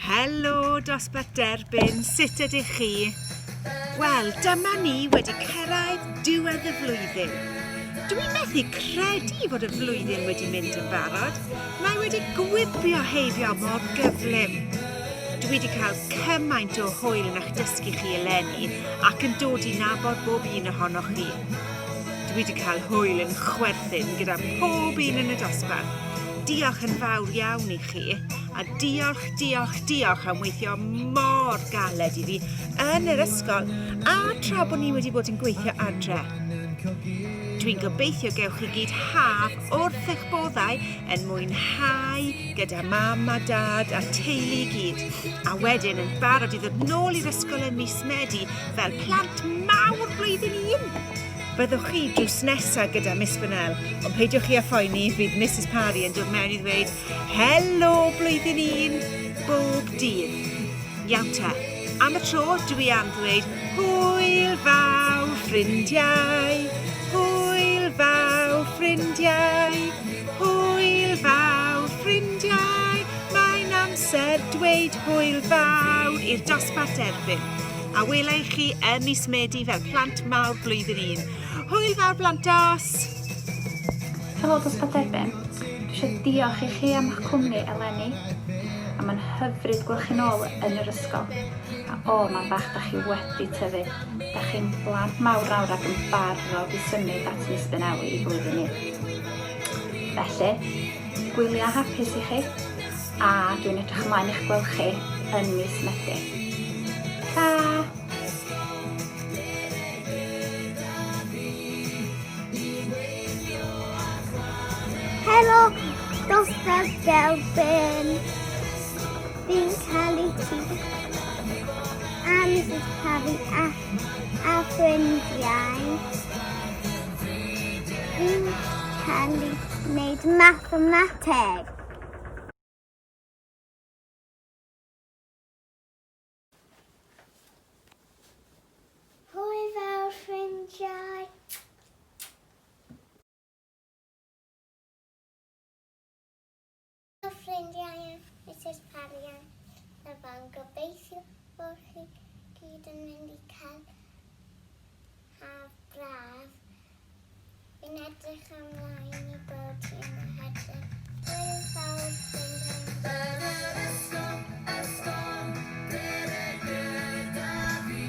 Helo, dosbarth derbyn, sut ydych chi? Wel, dyma ni wedi cyrraedd diwedd y flwyddyn. Dwi'n methu credu fod y flwyddyn wedi mynd yn barod. Mae wedi gwibio heibio mor gyflym. Dwi wedi cael cymaint o hwyl yn eich dysgu chi eleni ac yn dod i nabod bob un ohonoch chi. Dwi wedi cael hwyl yn chwerthin gyda pob un yn y dosbarth. Diolch yn fawr iawn i chi, a diolch, diolch, diolch am weithio mor galed i fi yn yr ysgol a tra bod ni wedi bod yn gweithio adre. Dwi'n gobeithio gewch chi gyd haf wrth eich boddau yn mwynhau gyda mam a dad a teulu i gyd, a wedyn yn barod i ddod nôl i'r ysgol ym mis Medi fel plant mawr blwyddyn un. Byddwch chi drws nesa gyda Miss Fennell, ond peidiwch chi â phoeni, fydd Misus Parry yn dod mewn i ddweud helo blwyddyn un bob dydd. Iawn te, am y tro dwi am ddweud hwyl fawr ffrindiau, hwyl fawr ffrindiau, hwyl fawr ffrindiau, mae'n amser dweud hwyl fawr i'r dosbarth derbyn. A wela i chi ym mis Medi fel plant mawr blwyddyn un. Hwyl fawr blantos! Helo Dosbarth Derbyn. Dwi eisiau diolch i chi am eich cwmni eleni. A mae'n hyfryd gweld chi'n ôl yn yr ysgol. A o, mae'n bach da chi wedi tyfu. Da chi'n blant mawr nawr ac yn barod i symud at Miss Benelli i flwyddyn un. Felly, gwyliau hapus i chi. A dwi'n edrych ymlaen i'ch gweld chi yn mis Medi. Ta! Helo, dosbarth derbyn. Fi'n cael ei ti a Mrs Parry a, a ffrindiau. Fi'n cael ei wneud mathemateg. Hwyl fawr ffrindiau. Ffrindiau a Mrs Parry a fan gobeithio bod chi gyd yn mynd i cael haf braf. Fi'n edrych ymlaen i gweld ti yn y hydref. Hwyl fawr, ffrindiau. Yn yr ysgol, ysgol, rhedeg gyda fi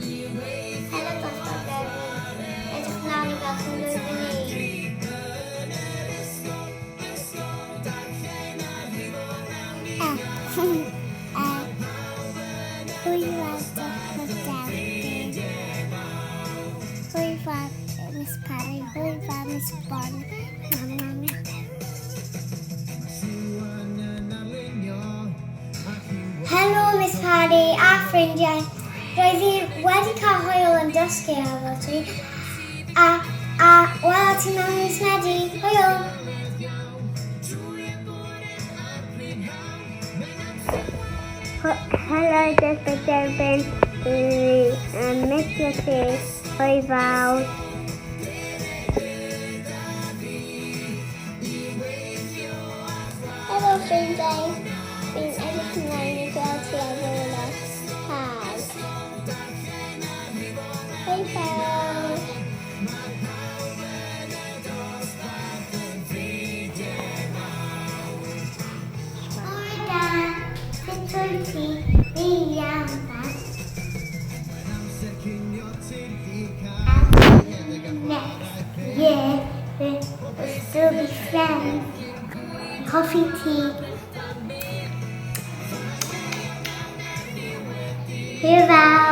i weithio Helo Dosbarth Derbyn. Edrych mlaen i gweld chi'n blwyddyn un. Yn yr ysgol, ysgol, darllen a rhifo nawn ni. E, e, hwyl fawr Dosbarth Derbyn. Hwyl fawr Miss Parry, hwyl fawr Miss Bon. Mwah, mwah, mwah. Helo Miss Parry a ffrindiau. Roedd hi wedi cael hwyl yn dysgu efo ti. A, a wela ti mewn mis Medi. Hwyl! Helo Dosbarth Derbyn, dwi yn misio chi, hwyl fawr. Helo ffrindiau, fi'n edrych ymlaen i gweld ti ar ôl y haf. Hwyl fawr! Bore da, sut wyt ti? Fi'n iawn, thanks. Next year, we'll still be friends. Coffee tea. Hwyl fawr.